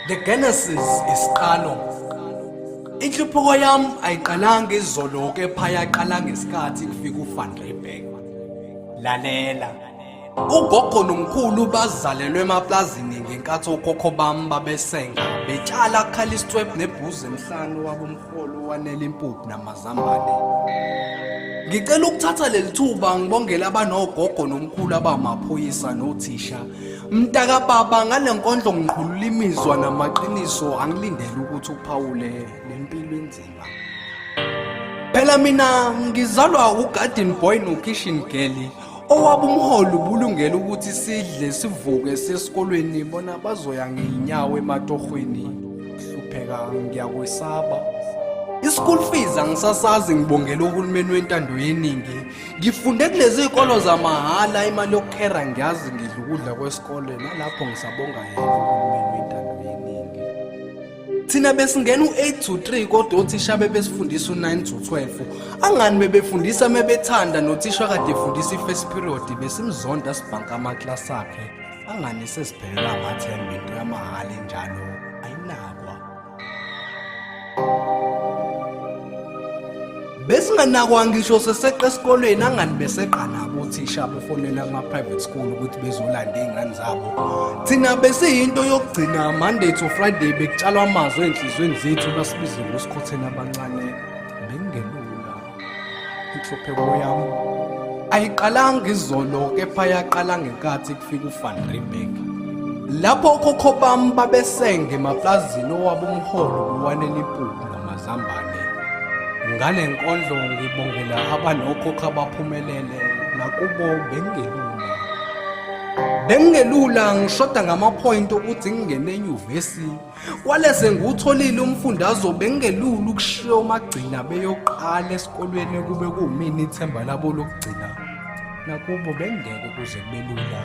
The Genesis isiqalo. Inhlupheko yami ayiqalanga izolo kepha yaqala ngesikhathi kufika uVan Riebeeck. Lalela. Ugogo nomkhulu bazalelwe emaplazini ngenkathi okhokho bami babesenga betshala kukhala isitwebhu nebhuzi emhlane wabo umholo wanele impuphu namazambane. Ngicela ukuthatha leli thuba ngibongele abanogogo nomkhulu abamaphoyisa nothisha. Mntaka baba ngale nkondlo ngiqhulula imizwa namaqiniso angilindele ukuthi uphawule lempilo enzima. Phela mina ngizalwa ugarden boy no-kitchen girl owaba umholo ubulungela ukuthi sidle sivuke sesikolweni bona bazoya ngey'nyawo ematohweni hlupheka ngiyakwesaba i-school fees angisasazi ngibongela uhulumeni wentando yeningi ngifunde kulezi zikolo zamahhala imali yokukhera ngiyazi ngidla ukudla kwesikole nalapho ngisabonga yena uhulumeni wentando yeningi. Thina besingena u-8 to 3 kodwa othisha bebesifundisa u-9 to 12. Angani bebefundisa mebethanda nothisha kade efundisa i-first period besimzonda sibhanka amaklasi akhe. Angani sesiphelelwa amathemba into yamahhala enjalo ayinakwa. Besinganakwa ngisho seseqa esikolweni angani beseqa nabo othisha befonela kuma-private school ukuthi bezolanda iy'ngane zabo. Thina besiyinto yokugcina Monday to Friday bekutshalwa amazwi ey'nhliziyweni zethu basibize ngosikhotheni abancane bengelula. Inhlupheko yami ayiqalanga izolo kepha yaqala ngenkathi kufika uVan Riebeeck. Lapho okhokho bami babesenge emaplazini owabo umholo buwanela impuphu namazambane. Ngale nkondlo ngibongela abanokhokho abaphumelele nakubo bengelula. Bengelula ngishoda ngamaphoyinti okuthi ngingene enyuvesi. Kwaleze ngiwutholile umfundazo bengelula ukushiya omagcina beyoqala esikolweni kube kuwumina ithemba labo lokugcina. Nakubo bengeke kuze kube lula.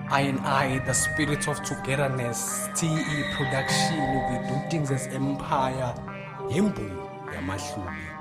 I and I, the spirit of togetherness, TE production, we do things as empire. Yimbu yamaHlubi.